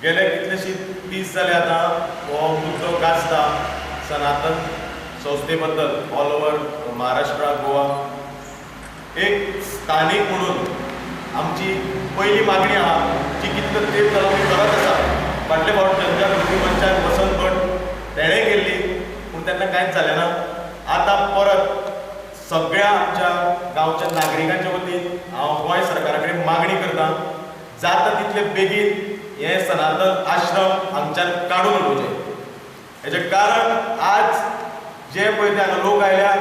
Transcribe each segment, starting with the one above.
गेले कितलेशे दीस जाले आतां हो मुद्दो गाजता सनातन संस्थे बद्दल ऑल ओवर महाराष्ट्र, गोवा. एक स्थानीक म्हणून आमची पयली मागणी आहा जी कितलो तेंप जालो आमी करत आसा. फाटले फावट जनजागृती मंचान वसंत भट तेणें केल्ली, पूण तेन्ना कांयच जालें ना. आतां परत सगळ्या आमच्या गांवच्या नागरिकांच्या वतीन हांव गोंय सरकारा कडेन मागणी करता, जाता तितले बेगीन हे सनातन आश्रम हांगच्यान काडून उडोवचें. हेचें कारण आज जे पळय ते हांगा लोक आयल्या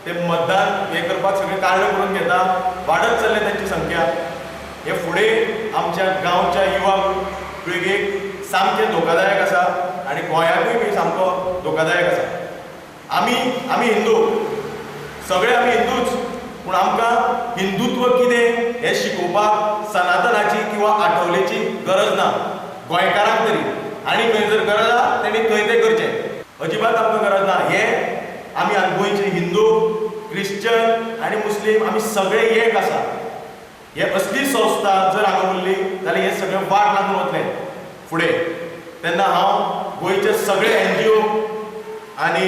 ते मतदान हें करपाक सगळें कारणां करून घेता, वाडत चल्ल्या तांची संख्या. हे फुडें आमच्या गांवच्या युवा पिळगेक सामकें धोकादायक आसा आनी गोंयाकूय बी सामको धोकादायक आसा. आमी आमी हिंदू, सगळे आमी हिंदूच, पूण आमकां हिंदुत्व कितें हें शिकोवपाक सनातनाची किंवा आठवलेची गरज ना गोंयकारांक तरी. आनी खंय जर गरज आहा तेणी थंय तें करचें, अजिबात आमकां गरज ना. हे आमी गोंयचे हिंदू, क्रिश्चन आनी मुस्लीम आमी सगळे एक आसा. हे असली संस्था जर हांगा उरली जाल्यार हे सगळें वाट लागून वतलें फुडें. तेन्ना हांव गोंयचे सगळे एनजीओ आनी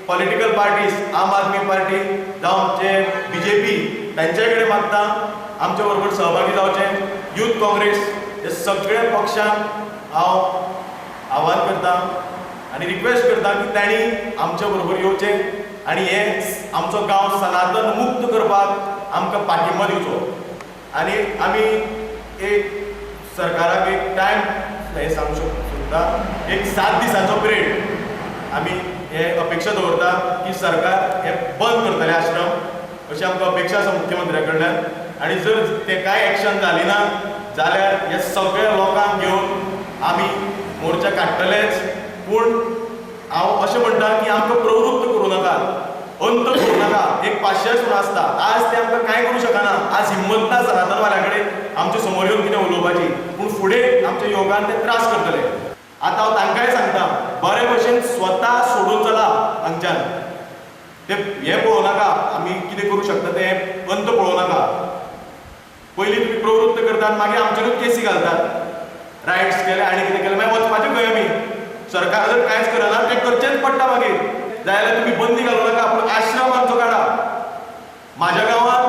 पॉलिटिकल पार्टीज, आम आदमी पार्टी जावं आमचे बीजेपी, तांचे कडेन मागता आमच्या बरोबर सहभागी जावचें. यूथ काँग्रेस हे सगळे पक्षांक हांव आव्हान करता आनी रिक्वेस्ट करता की तांणी आमच्या बरोबर येवचें आनी हे आमचो गांव सनातन मुक्त करपाक आमकां पाठिंबो दिवचो. आनी आमी एक सरकाराक एक टायम हें सांगू सोदता, एक 7 दिसांचो पिरियड आमी हे अपेक्षा दवरता की सरकार हे बंद करतले आश्रम, अशी आमकां अपेक्षा आसा मुख्यमंत्र्या कडल्यान. आनी जर ते कांय एक्शन जाली ना जाल्यार हे सगळ्या लोकांक घेवन आमी मोर्चा काडटलेच. पूण हांव अशें म्हणटा की आमकां प्रवृत्त करूं नाका, अंत करूं नाका. एक पाशियेंस म्हूण आसता. आज ते आमकां कांय करूं शकना, आज हिम्मत ना सनातनवाल्या कडेन आमच्या समोर येवन कितें उलोवपाची, पूण फुडें आमच्या योगान ते त्रास करतले. आतां हांव तांकांय सांगता, बरे भशेन स्वता सोडून चला हांगच्यान. ते हें पळोवं नाका आमी कितें करूं शकता तें अंत पळोवं नाका. पयलीं तुमी प्रवृत्त करतात, मागीर आमचेरूच केसी घालतात, रायट्स केले आनी कितें केलें, मागीर वचपाचें खंय आमी? सरकार जर कांयच करना तें करचेंच पडटा मागीर. जाल्यार तुमी बंदी घालूं नाका, पूण आश्रम आमचो काडा. म्हाज्या गांवांत